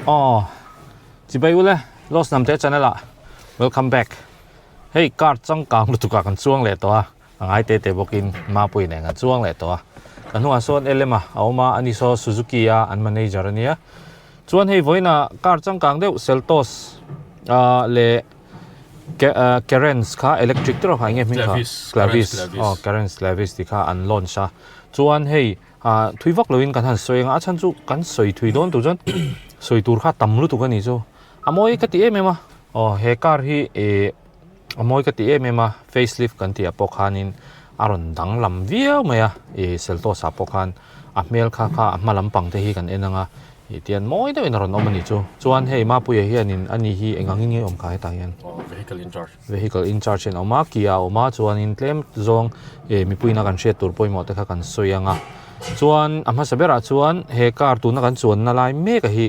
Aw chibai ule Lost Namte channel ah welcome back hei car changkang lutuk ah kan chuang leh tawh a a ngai te te bawkin Mapui nen kan chuang leh tawh a ka hnungah sawn LM a a awm a ani saw Suzuki a an manager ania chuan hei vawiin ah car changkang deuh Seltos ah leh Carens kha electric te rawh kha eng nge hming kha Clavis aw Carens Clavis tih kha an launch a chuan hei ah thui vak loin kan han sawi ang a a chhan chu kan sawi thui dawn tur chuan sawi tur kha tam lutuk a ni chu a mawi ka ti em em a aw he car hi ih a mawi ka ti em em a facelift kan tih ah pawh khanin a rawn danglam viau mai a ih Seltos ah pawh khan a hmel kha kha a hma lampang te hi kan en ang a. Ih tian mawi deuhin a rawn awm a ni chu. Chuan hei Mapuia hianin ani hi eng angin nge awm kha hetah hian? Aw vehicle in charge. Vehicle in charge hian a awm a, Kia a awm a, chuanin tlem zawng ih mipuiin a kan hriat tur pawimawh te kha kan sawi ang a. Chuan a hmasa berah chuan he car tuna kan chuanna lai mek a hi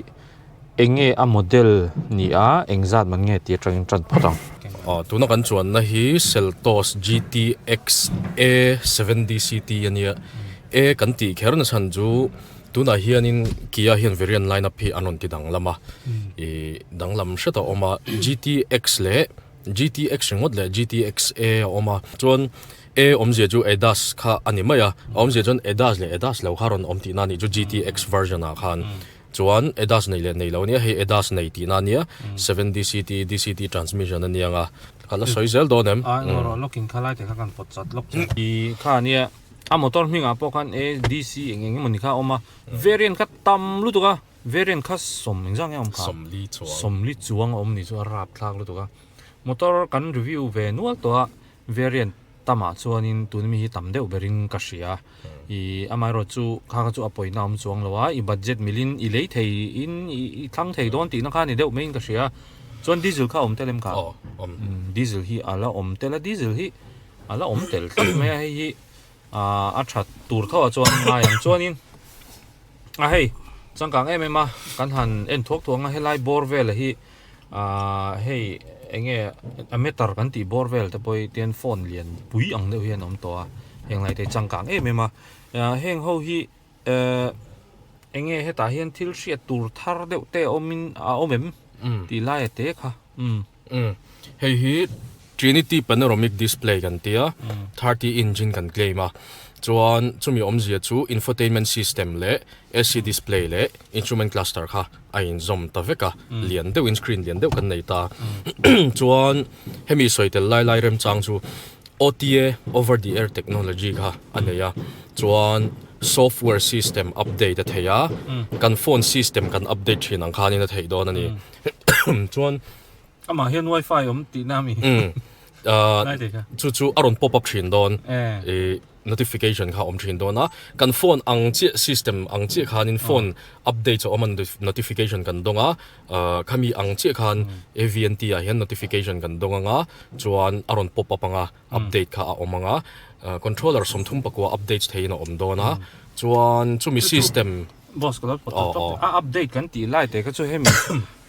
eng nge a model ni a, eng zat man nge tih atangin tan phawt ang. Aw tuna kan chuanna hi Seltos GTX A 7 DCT a nia. A kan tih kher na chhan chu. Tunah hianin Kia hian variant line up hi an rawn ti danglam a, ih danglam hret a awm a, GTX leh GTX ringawt leh GTX A a awm a, chuan A awmzia chu ADAS kha a ni mai a, a awmzia chuan ADAS leh ADAS lo kha a rawn awm tihna a nih chu GTX version ah khan chuan ADAS nei leh nei lo a nia, hei ADAS nei tihna a nia, 7 DCT DCT transmission a nia ang a, ka la sawi zel dawn em? A eng erawh lawkin kha lai te kha kan pawt chat lawk che. Ih kha a nia. A motor hmingah pawh khan ADC eng eng emawni kha a awm a, variant kha tam lutuk a, variant kha sawm engzah nge a awm kha? Sawmli chuang. Sawmli chuang a awm ni chu a rapthlak lutuk a. Motor kan review ve nual tawh a, variant tamah chuanin tun mi hi tam deuh berin ka hria. Ih amaherawh chu kha kha chu a pawina a awm chuang lo a, i budget milin i lei thei in i thlang thei dawn tihna kha a ni deuh maiin ka hria. Chuan diesel kha a awm tel em kha? Aw awm. Diesel hi a la awm tel a, diesel hi a la awm tel tlat mai a hei hi ahh a that tur tho ah chuan ngai ang chuanin a hei changkang em em a kan han en thuak thuak ang a helai bawr vel hi ahh hei eng nge a meter kan tih bawr vel te pawh hi tian phone lian pui ang deuh hian a awm tawh a heng lai te hi changkang em em a ah heng ho hi ehh eng nge hetah hian thil hriat tur thar deuh te a awm in a awm em tih lai a te kha umm. Umm hei hi Trinity Panoramic Display kan tia 30 inch in kan claim a chuan chumi awmzia chu infotainment system leh AC display leh instrument cluster kha a inzawm ta vek a lian deuhin screen lian deuh kan nei ta chuan hemi sawi tel lai lai remchang chu OTA over the air technology kha a nei a chuan software system update a thei a kan phone system kan update thin ang khanin a theih dawn a ni chuan Amah hian wifi awm tihna a mi? Umm chu chu a rawn pop up thin dawn i notification kha a awm thin dawn a kan phone ang chiah system ang chiah khanin phone update a awm a notification kan dawng a khami ang chiah khan AVNT ah hian notification kan dawng ang a chuan a rawn pop up ang a update kha a awm ang a controller 34 update theihin a awm dawn a chuan chumi system Boss ka lo pawt tawp tawp a update kan tih lai te kha chu hemi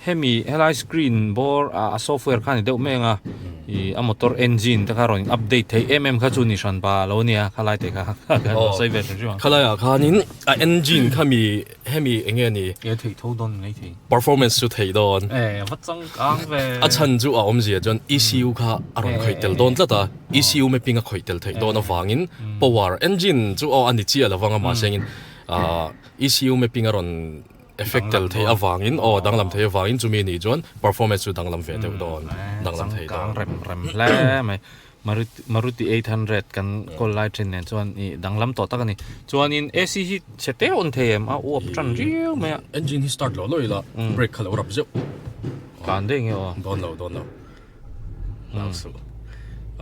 hemi helai screen bawr a software kha a ni deuh mai ang a ih a motor engine te kha rawn in update theih em em kha chu ni hran pa lo nia khalai te kha kan rawn sawi ve hrim hrim ang. Khalai ah khanin a engine kha mi hemi eng nge ni? E theih tho dawn mai thei. Performance chu theih dawn. E va changkang ve. A chhan chu a awmzia chuan ECU kha a rawn khawih tel dawn tlat a ECU mapping a khawih tel theih dawn avangin power engine chu aw a ni chiah lovang a mahse engin Ahh ECU mapping a rawn effect tel theih avangin aw danglam theih avangin chumi nih chuan performance chu danglam ve deuh dawn danglam thei dawn. Changkang rem rem hle mai Maruti Maruti 800 kan kawl lai thin nen chuan ih danglam tawh tak a ni. Chuanin AC hi chhe te a on thei em a uap tan riau mai a. Engine hi start lo lo ila brake kha lo rap zeuh. Tlan daih nge aw. Dawn lo dawn lo. Hlau suh.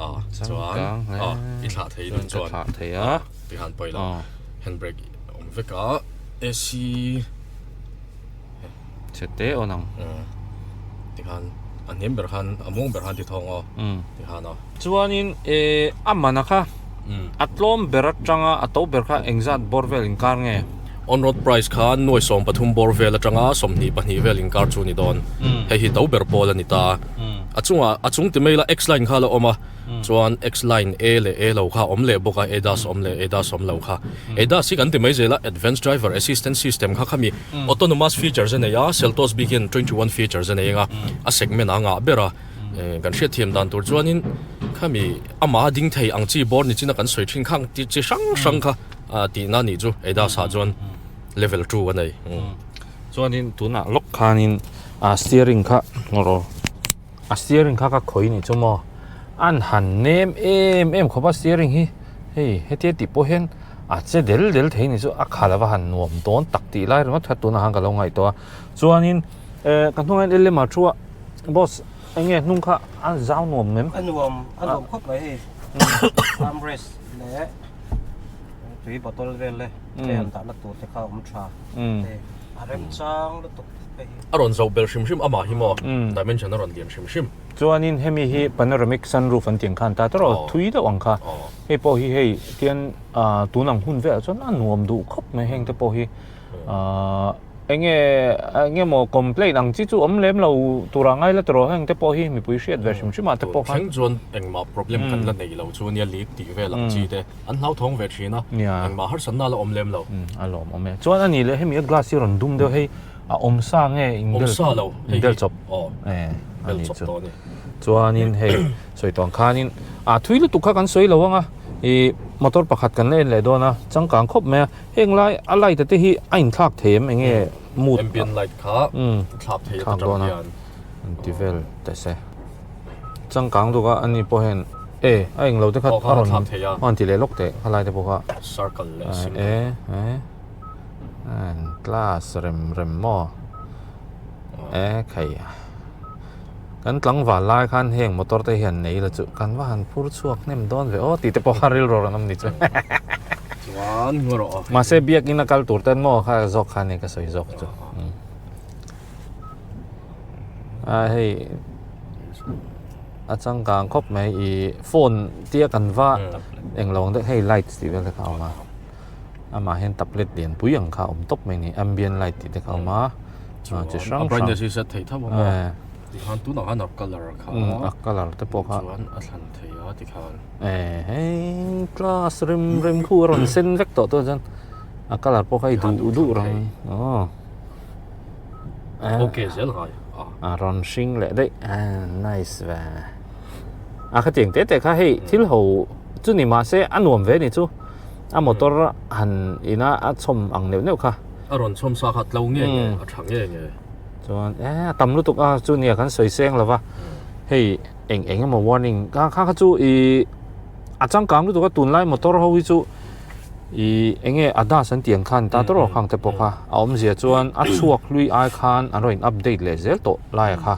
Ah chuan ah i thlah thei nun chuan. Thlah thei a. Tihan pawi lo. Handbrake awm vek a. AC chhe te awn ang. Tikhan a hnem ber khan a muang ber khan ti thawng aw. Tikhan aw. Chuanin eh a mana kha a tlawm ber atanga a to ber kha engzat bawr vel inkar nge? On road price kha nuai 13 bawr vel atanga 22 vel inkar chu a ni dawn. Hei hi to ber pawl a ni ta. A chungah a chung ti mai la X line kha a la awm a. Chuan X line A leh A lo kha awm leh bawk a, ADAS awm leh ADAS awm lo kha. ADAS hi kan ti mai zel a, Advanced Driver Assistance System kha khami autonomous features a nei a, Seltos bik hian 21 features a nei ang a, a segment a ngah ber a. Kan hriatthiam dan tur chuanin khami amah a ding thei ang chi bawr ni chin a kan sawi thin khang ti chi hrang hrang kha tihna a nih chu ADAS ah chuan level 2 a nei. Chuanin tunah lawk khanin steering kha A steering kha ka khawih nih chu maw an han nem em em khawp a steering hi hei hetia tih pawh hian a che del del thei nih chu a khalh ava han nuam dawn tak tih lai ringawt kha tunah khan ka lo ngaihtuah a chuanin eh ka hnungah hian lm ah thu a boss eng nge hnung kha a zau nuam em a nuam a nuam khawp mai hei armrest leh tui bottle vel le te han dahna tur te kha a awm tha a remchang lutuk. A rawn zoh belh hrim hrim amah hi maw dimension a rawn lian hrim hrim. Chuanin hemi hi panoramic sunroof an tih ang khan ta tawrh thui deuh ang kha. Hei pawh hi hei tian tun ang hun velah chuan a nuam duh khawp mai heng te pawh hi enge enge maw complaint ang chi chu awm lem lo tur ah ngai la tawrh heng te pawh hi mipui hriat ve hrim hrim ah te pawh khan. Thleng chuan engmah problem kan la nei lo chu ania leak tih vel ang chi te an hlauthawng ve thin a engmah harsatna la awm lem lo. A lawmawm e. Chuan a nih leh hemi a glass hi rawn dum deuh hei A awm sa nge inbel Awm sa lo hei inbel chawp aw e a bel nih chawp chu tawh a ni. Chuanin hei sawi tawh ang khanin a thui lutuk kha kan sawi lo ang a ih motor pakhat kan la en leh dawn a changkang khawp mai a heng lai a light a te hi a inthlak thei em eng nge mood Ambient light kha thlak thei thlak dawn a hian an ti vel teh se changkang duk a ani pawh hian e a englo te kha Aw kha a rawn thlak thei a. a rawn ti leh lawk teh khalai te pawh kha Circle leh single. E e. Class rem rem maw e khai kan tlangval lai khan heng motor te hian nei la chu kan va han phur chhuak hnem dawn ve aw tih te pawh kha rilru rawn awm ni chu chuan ngaw rawh mahse biakin a kal tur ten maw kha zawk kha ni ka sawi zawk chu a hei a changkang khawp mai i phone tia kan va englo ang deuh hei light tih vel te kha a awm a. Amah hian tablet lian pui ang kha a awm tawp mai a ni ambient light tih te kha a awm a chuan chi hrang a hrang brightness hi set theih tho a maw tikhan tunah khan a colour kha a colour te pawh kha chuan a thlan thei a tikhan e hei class rem rem khu a rawn sen vek tawh tawh chuan a colour pawh kha i duh duh rang aw okay zel ngai a rawn hring leh daih nice ve a khatiang te te kha hei thil ho chu ni mahse a nuam ve ni chu. A motor han ina a chhawm ang neuh neuh kha. A rawn chhawm sa kha tlo nge nge a tha nge nge. Chuan e a tam lutuk a chu nia kan sawi seng lova hei eng eng emaw warning kha kha chu i a changkang lutuk a tunlai motor ho hi chu i enge ADAS an tih ang khan ta tawrh khang te pawh kha a awmzia chuan a chhuak hlui ai khan an rawn in update leh zel tawh lai a kha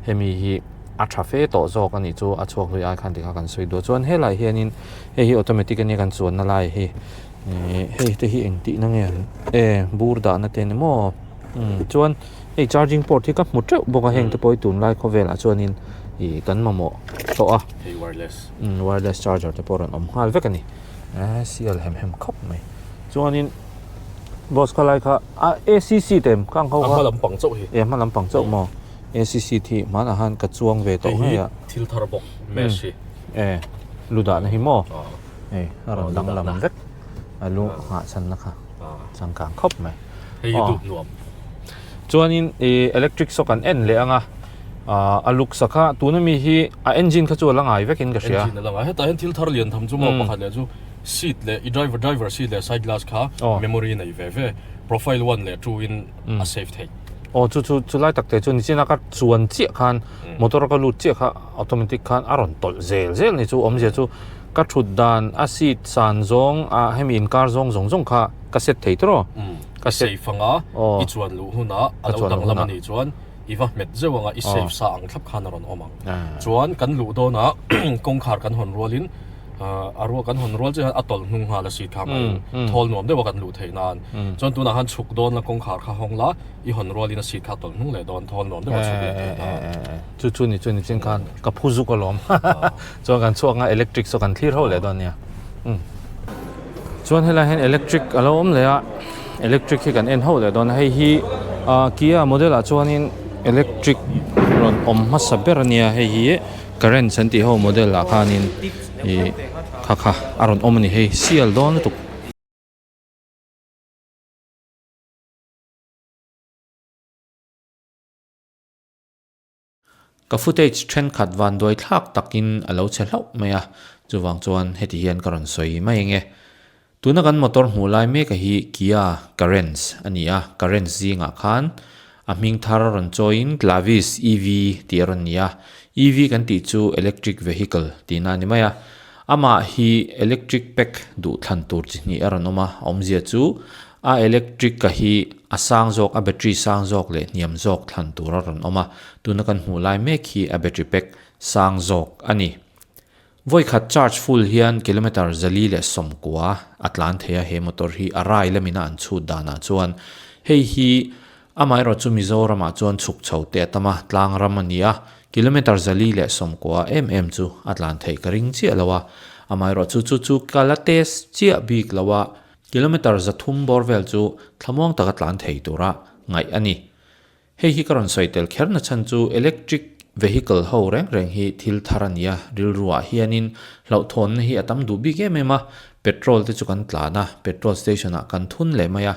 hemi hi a tha fe tawh zawk a nih chu a chhuak hlui ai khan tikha kan sawi duh a chuan helaiah hianin hei hi automatic ania kan chuanna lai hi ihh hei te hi engtih na nge an e bur dahna te ani maw umm chuan hei charging port hi ka hmu teuh bawk a heng te pawh hi tunlai khawvelah chuanin ih kan mamawh tawh a hei wireless umm wireless charger te pawh a rawn awm nghal vek a ni eee sial hem hem khawp mai chuanin boss khalai kha a A_C seat em kha ang ho kha a hma lampang chauh hi e a hma lampang chauh maw. ACC thi hmanah khan ka chuang ve tawh ngei a. Hei hi thil thar bawk mesh hi. E lu dahna hi maw? Hei a rawn danglam vek a lu nghah chhanna kha changkang khawp mai. Hei hi dup nuam. Chuanin i electric saw kan en leh anga a luk sa kha tuna mi hi a engine kha chu a la ngai vekin ka hria. Engine a la ngai. Hetah hian thil thar lian tham chu maw pakhat leh chu seat leh i driver driver seat leh side glass kha memory nei ve ve profile one leh two in a save thei. Aw chu chu chu lai tak te chu nichina ka chuan chiah khan motor ka lut chiah kha automatic khan a rawn tawlh zel zel ni chu awmzia chu ka thut dan a seat san zawng a hemi inkar zawng zawng zawng kha ka set thei tawh ka save anga i chuan luh hunah a lo danglam a nih chuan i va hmet zeuh anga i save sa ang thlap khan a rawn awm ang chuan kan luh dawnah kawngkhar kan hawn rualin a ruak kan hawn rual chiah hian a tawlh hnung nghal a seat kha mah in thawl nuam deuh a kan luh theih nan chuan tunah khan chhuk dawn la kawngkhar kha hawng la i hawn rual in a seat kha tawlh hnung leh dawn thawl nuam deuh a chhuk leh theih nan. Chu chu ni chu ni chin khan ka phu zuk alawm chuan kan chhuak nga electric saw kan thlir ho leh dawn nia chuan helai hian electric a lo awm leh a electric hi kan en ho leh dawn a hei hi Kia model ah chuanin electric rawn awm hmasa ber ania hei hi. Carens an tih ho model ah khanin ih kha kha a rawn awm a ni hei sial dawn lutuk. Ka footage thenkhat vanduai thlak takin a lo chhe hlauh mai a, chuvang chuan heti hian ka rawn sawi mai ang e. Tuna kan motor hmuh lai mek a hi Kia Carens a ni a, Carens zingah khan a hming thar rawn chawiin Clavis EV tih a rawn ni a, EV kan tih chu electric vehicle tihna a ni mai a, amah hi electric pack duh thlan tur chi hnih a rawn awm a, a awmzia chu A electric a hi a sang zawk, a battery sang zawk leh hniam zawk thlan tur a rawn awm a, tuna kan hmuh lai mek hi a battery pack sang zawk a ni. Vawi khat charge full hian kilometer 190 a tlan thei a, he motor hi a rai lamina an chhut danah chuan hei hi amaherawh chu Mizoramah chuan chhuk chho te a tam a, tlang ram a ni a, kilometer 190 em em chu a tlan theih ka ring chiah lo a, amaherawh chu chu chu ka la test chiah bik lo a. Kilometre 300 bawr vel chu thlamuang taka tlan thei tura ngaih a ni. Hei hi ka rawn sawi tel kher na chhan chu electric vehicle ho reng reng hi thil thar a ni a, rilruah hianin hlauhthawnna hi a tam duh bik em em a, petrol te chu kan tlan a, petrol station ah kan thun leh mai a,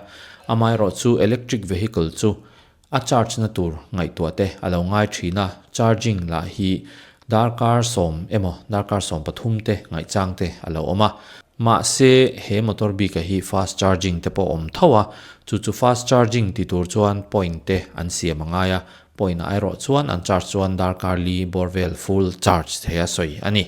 amaherawh chu electric vehicle chu A charge na tur ngaihtuah te a lo ngai thin a, charging lah hi darkar 10 emaw darkar 13 te ngaihchang te a lo awm a. Mahse he motor bik a hi fast charging te pawh awm tho a, chu chu fast charging ti tur chuan point te an siam a ngai a, point ah erawh chuan an charge chuan darkar li bawr vel full charge thei a sawi a ni.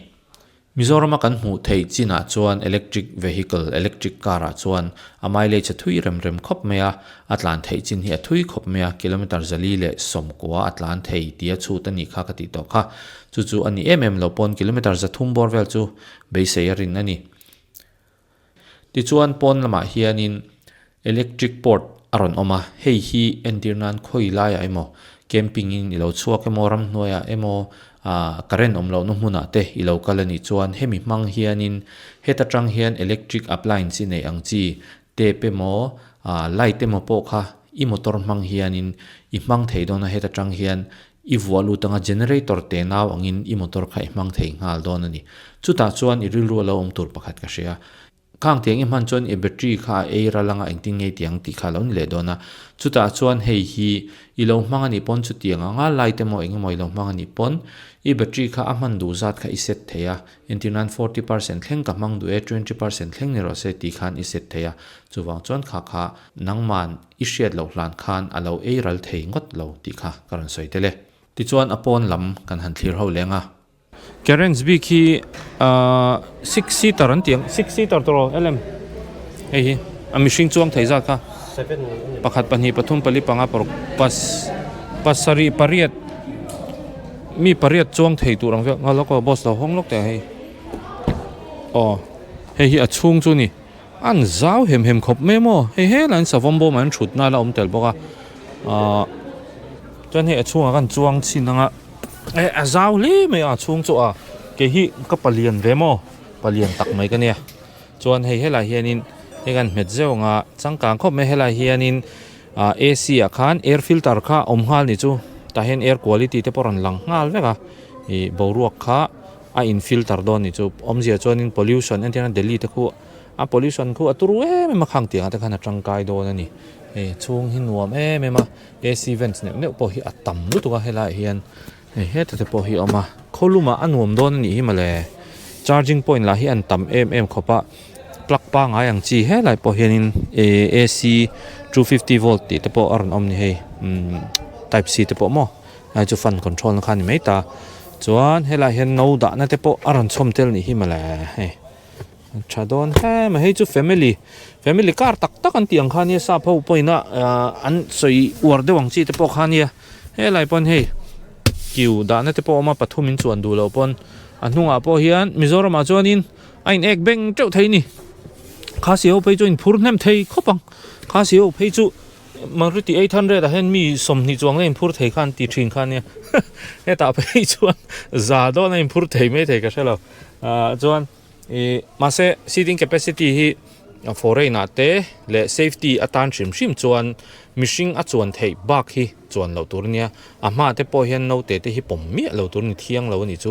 Mizorama kan hmuh theih chinah chuan electric vehicle, electric car ah chuan a mileage a thui rem rem khawp mai a, a tlan theih chin hi a thui khawp mai a, kilometre 190 a tlan thei tia chhut a nih kha ka tih tawh kha. Chu chu a ni em em lo pawn kilometre 300 bawr vel chu beisei a rin a ni. Tichuan pawn lamah hianin electric port a rawn awm a, hei hi entir nan khawi laiah emaw camping in i lo chhuak emaw ramhnuaiah emaw ah current awm lohna hmunah te i lo kal a nih chuan hemi hmang hianin heta tang hian electric appliance i neih ang chi tap emaw ah light emaw pawh kha i motor hmang hianin i hmang thei dawn a heta tang hian I vuah lut anga generator te nau angin i motor kha i hmang thei nghal dawn a ni. Chutah chuan i rilru a lo awm tur pakhat ka hria. Khang tiang i hman chuan i battery kha a ei ral anga engtin ngei tiang tih kha a lo ni leh dawn a. Chutah chuan hei hi i lo hmang a nih pawn chutiang anga light emaw eng emaw i lo hmang a nih pawn i battery kha a hman duh zat kha i set thei a. Entir nan 40% thleng ka hmang duh e, 20% thleng ni rawh se tih khan i set thei a. Chuvang chuan kha kha nangman I hriat loh hlan khan a lo ei ral thei ngawt lo tih kha ka rawn sawi tel e. Tichuan a pawn lam kan han thlir ho leng a. Carens bik hi six seater an ti ang, six seater tawh rawh LM hei hi a mihring chuang thei zat kha pakhat pahnih pathum pali panga paruk pas pasarih pariat mi pariat chuang thei tur ang vel nghal lawk aw boss lo hawng lawk teh hei aw hei hi a chhung chu a ni. An zau hem hem khawp mai maw? Hei helai an savawm bawm ah hian thutna la awm tel bawk a ahh chuan hei a chhungah khan chuang chhin anga eh a zau hle mai a chhung chu a kei hi ka palian ve maw palian tak mai ka nia chuan hei helai hianin hei kan hmet zeuh anga changkang khawp mai helai hianin ah A_C ah khan air filter kha a awm nghal ni chu tah hian air quality te pawh a rawn lang nghal vek a ih boruak kha a in filter dawn ni chu awmzia chuanin pollution entirna Delhi te khu a pollution khu a turu em em a khang tiangah te khan a tangkai dawn a ni hei chhung hi nuam em em a A_C vents neuh neuh pawh hi a tam lutuk a helaiah hian hei heta te pawh hi a awm a khawlumah a nuam dawn a nih hi mawle charging point lah hi an tam em em khawp a plug pangai ang chi helai pawh hianin ehh A_C 250 volt tih te pawh a rawn awm a ni hei umm type C te pawh maw. Hei chu fan control na kha a ni mai ta chuan helaiah hian no dahna te pawh a rawn chhawm tel nih hi mawle hei tha dawn hle mai hei chu family family car tak tak an tih ang kha nia sap ho pawhin a ah an sawi uar deuh ang chi te pawh kha nia helai pawn hei kiu dahna te pawh a awm a pathum in chuan duh loh pawn a hnungah pawh hian Mizoramah chuanin a in ek beng teuh thei a ni khasi ho phei chu a in phur hnem thei khawp ang khasi ho phei chu. Maruti 800 ah hian mi 20 chuang la inphur thei khan ti thin kha ania hetah phei chuan za dawn a inphur thei mai thei ka hre lo ah chuan ih mahse seating capacity hi foreign ah te leh safety atan hrim hrim chuan mihring a chuan theih bak hi. chuan loh tur ania a hma te pawh hian naute te hi pawm miah lo tur ni thiang lo a nih chu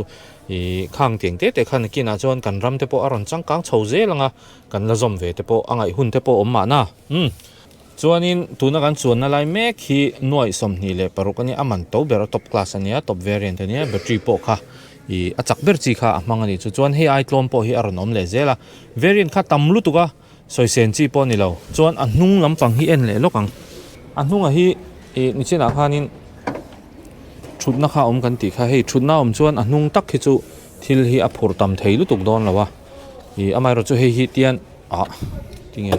ih khang tiang te te khan nakinah chuan kan ram te pawh a rawn changkang chho zel ang a kan la zawm ve te pawh a ngaih hun te pawh a awm mahna umm chuanin tuna kan chuanna lai mek hi nuaih 26 a nia a man to ber a top class a nia top variant a nia battery pawh kha ih a chak ber chi kha a hmang a nih chu chuan hei ai tlawm pawh hi a rawn awm leh zel a variant kha tam lutuk a. Sawi sen chi pawh a ni lo. Chuan a hnung lampang hi en leh lawk ang. A hnungah hi ih nichinah khanin thutna kha a awm kan tih kha hei thutna a awm chuan a hnung tak hi chu thil hi a phur tam thei lutuk dawn lo a. Ih amaherawhchu chu hei hi tian ah tinge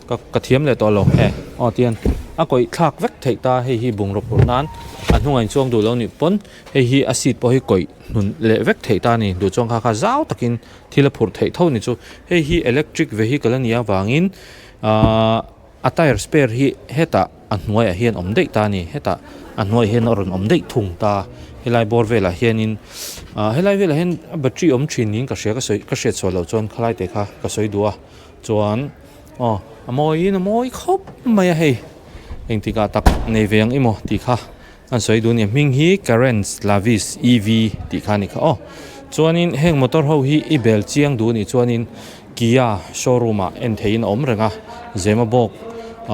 ka ka thiam leh tawh lo e aw tian a kawih thlak vek theih ta hei hi bungraw phurh nan a hnungah inchuang duh lo nih pawn hei hi a seat pawh hi kawih hnun leh vek theih ta a ni duh chuan kha kha zau takin. Thil a phurh theih tho ni chu. Hei hi electric vehicle a nih avangin ahh a tyre spare hi hetah a hnuaiah hian awm daih ta a ni. Hetah a hnuaiah hian a rawn awm daih thung ta. Helai bawr velah hianin ahh helai velah hian a battery awm thin niin ka hria ka sawi ka hriat chhuah loh chuan khalai te kha ka sawi duh a. Chuan aw a mawiin a mawi khawp mai a hei. Engtikah tak nei ve ang i maw tih kha. An sawi duh a ni. Hming hi Carens Lavis EV tih kha a ni kha aw. Chuanin heng motor ho hi i bel chiang duh a nih chuanin Kia showroom ah en theihin a awm reng a. Zemabawk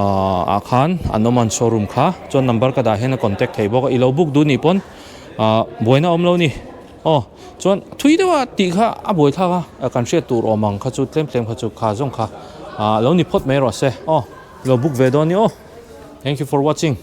ah khan an awm a an showroom kha. Chuan number ka dah hian a contact thei bawk a. I lo book duh a nih pawn ah buaina a awm lo a ni. Aw chuan thui deuh a tih kha a buai thlak a. Kan hriat tur awm ang kha chu tlem tlem kha chu kha zawng kha ah lo ni phawt mai rawh se. Aw i lo book ve dawn a ni aw. Thank you for watching.